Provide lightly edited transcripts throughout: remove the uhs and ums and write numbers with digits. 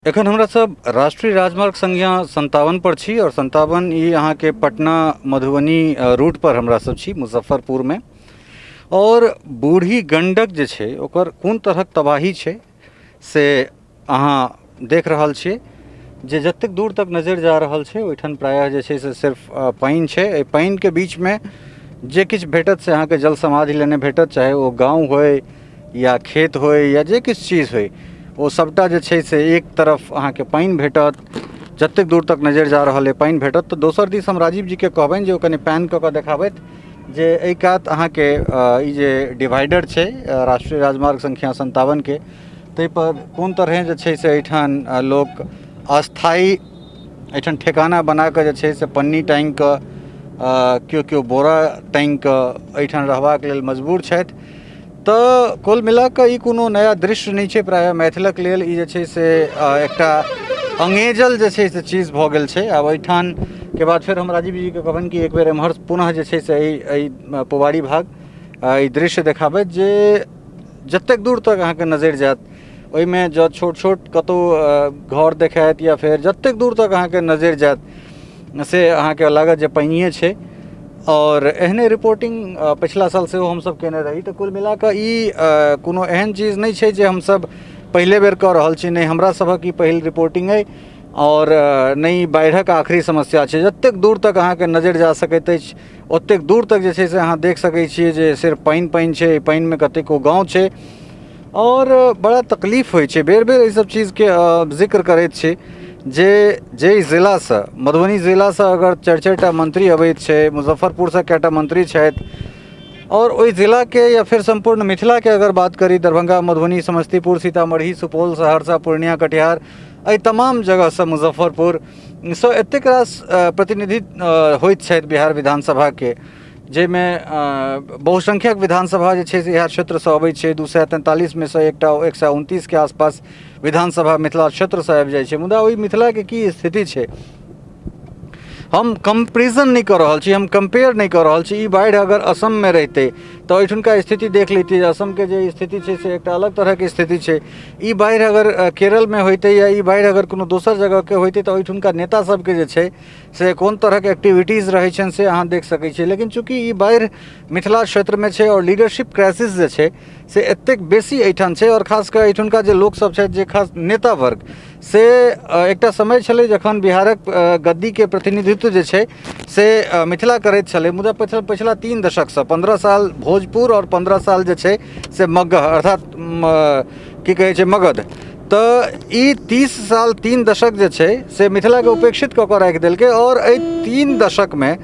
एखन हमरा सब राष्ट्रीय राजमार्ग संख्या 57 पर छी और 57 ई अहाँके पटना मधुबनी रूट पर हमरा सब छी मुजफ्फरपुरमे। और बूढ़ी गंडक जे छै ओकर कोन तरहक तबाही छै से अहाँ देख रहल छियै जे जतेक दूर तक नजरि जा रहल छै ओहिठाम प्रायः जे छै से सिर्फ पानि छै। एहि पानिके बीचमे जे किछु भेटत से अहाँके जल समाधि लेने भेटत, चाहे ओ गाँव होइ या खेत होइ या जे किछु चीज होइ, ओ सभटा जे छै से एक तरफ अहाँके पानि भेटत, जतेक दूर तक नजरि जा रहल अइ पानि भेटत। तऽ दोसर दिस हम राजीव जीके कहबनि जे ओ कनि पैन कऽ कऽ देखाबथि जे एहि कात अहाँके ई जे डिवाइडर छै राष्ट्रीय राजमार्ग संख्या 57के, ताहिपर कोन तरहे जे छै से एहिठाम लोक अस्थायी एहिठाम ठेकाना बनाकऽ जे छै से पन्नी टाँगि कऽ, केओ केओ बोरा टाँगि कऽ एहिठाम रहबाक लेल मजबूर छथि। तऽ कुल मिलाकऽ ई कोनो नया दृश्य नहि छै, प्रायः मैथिलक लेल ई जे छै से एकटा अंगेजल जे छै से चीज भऽ गेल छै। आब एहिठामके बाद फेर हम राजीव जीके कहबनि कि एक बेर एम्हर पुनः जे छै से एहि पुबारी भाग ई दृश्य देखाबैत जे जतेक दूर तक अहाँके नजरि जायत ओहिमे जँ छोट छोट कतहु घर देखायत या फेर जतेक दूर तक अहाँके नजरि जायत से अहाँके लागत जे पानिए छै। आओर एहने रिपोर्टिंग पछिला साल सेहो हमसभ कयने रही। तऽ कुल मिला कऽ ई कोनो एहन चीज नहि छै जे हमसभ पहिले बेर कऽ रहल छी, नहि हमरा सभक ई पहिल रिपोर्टिंग अइ आओर नहि बाढ़िक आखिरी समस्या छै। जतेक दूर तक अहाँके नजरि जा सकैत अछि ओतेक दूर तक जे छै से अहाँ देख सकै छियै जे सिर्फ पानि पानि छै, एहि पानिमे कतेको गाँव छै आओर बड़ा तकलीफ होइ छै। बेर बेर एहिसब चीजके जिक्र करैत छी जे जाहि जिलासँ, मधुबनी जिलासँ अगर चारि चारिटा मंत्री अबैत छै, मुजफ्फरपुरसँ कएटा मंत्री छथि, आओर ओहि जिलाके या फेर सम्पूर्ण मिथिलाके अगर बात करी, दरभंगा, मधुबनी, समस्तीपुर, सीतामढ़ी, सुपौल, सहरसा, पूर्णिया, कटिहार, एहि तमाम जगहसँ, मुजफ्फरपुरसँ एतेक रास प्रतिनिधि होइत छथि बिहार विधानसभाके, जाहिमे बहुसंख्यक विधानसभा जे छै से इएह क्षेत्रसँ अबै छै। 243मे सँ एकटा 129के आसपास विधानसभा मिथिला क्षेत्रसँ आबि जाइ छै। मुदा ओहि मिथिलाके की स्थिति छै, हम कम्पेरिजन नहि कऽ रहल छी, हम कम्पेयर नहि कऽ रहल छी। ई बाढ़ि अगर असममे रहितै तऽ ओहिठुनका स्थिति देख लैतियै जे असमके जे स्थिति छै से एकटा अलग तरहके स्थिति छै। ई बाढ़ि अगर केरलमे होइतै या ई बाढ़ि अगर कोनो दोसर जगहके होइतै तऽ ओहिठुनका नेता सबके जे छै से कोन तरहके एक्टिविटीज रहै छनि से अहाँ देख सकै छियै। लेकिन चूँकि ई बाढ़ि मिथिला क्षेत्रमे छै आओर लीडरशिप क्राइसिस जे छै से एतेक बेसी एहिठाम छै, आओर खास कऽ एहिठुनका जे लोकसभ छथि, जे खास नेता वर्ग, से एकटा समय छलै जखन बिहारक गद्दीके प्रतिनिधित्व जे छै से मिथिला करैत छलै, मुदा पछिला पछिला 3 दशकसँ 15 साल भोजपुर आओर 15 साल जे छै से मगह, अर्थात की कहै छै मगध, तऽ ई 30 साल 3 दशक जे छै से मिथिलाके उपेक्षित कऽ कऽ राखि देलकै। आओर एहि 3 दशकमे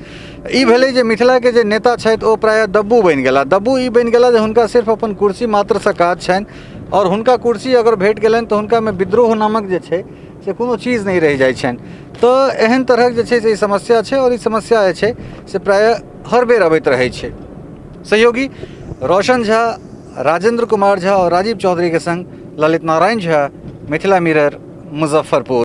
ई भेलै जे मिथिलाके जे नेता छथि ओ प्रायः दब्बू बनि गेला। दब्बू ई बनि गेला जे हुनका सिर्फ अपन कुर्सी मात्रसँ काज छनि, आओर हुनका कुर्सी अगर भेट गेलनि तऽ हुनकामे विद्रोह नामक जे छै से कोनो चीज नहि रहि जाइ छनि। तऽ एहन तरहक जे छै से ई समस्या छै, आओर ई समस्या जे छै से प्रायः हर बेर अबैत रहै छै। सहयोगी रोशन झा, राजेंद्र कुमार झा और राजीव चौधरी के संग ललित नारायण झा, मिथिला मिरर, मुजफ्फरपुर।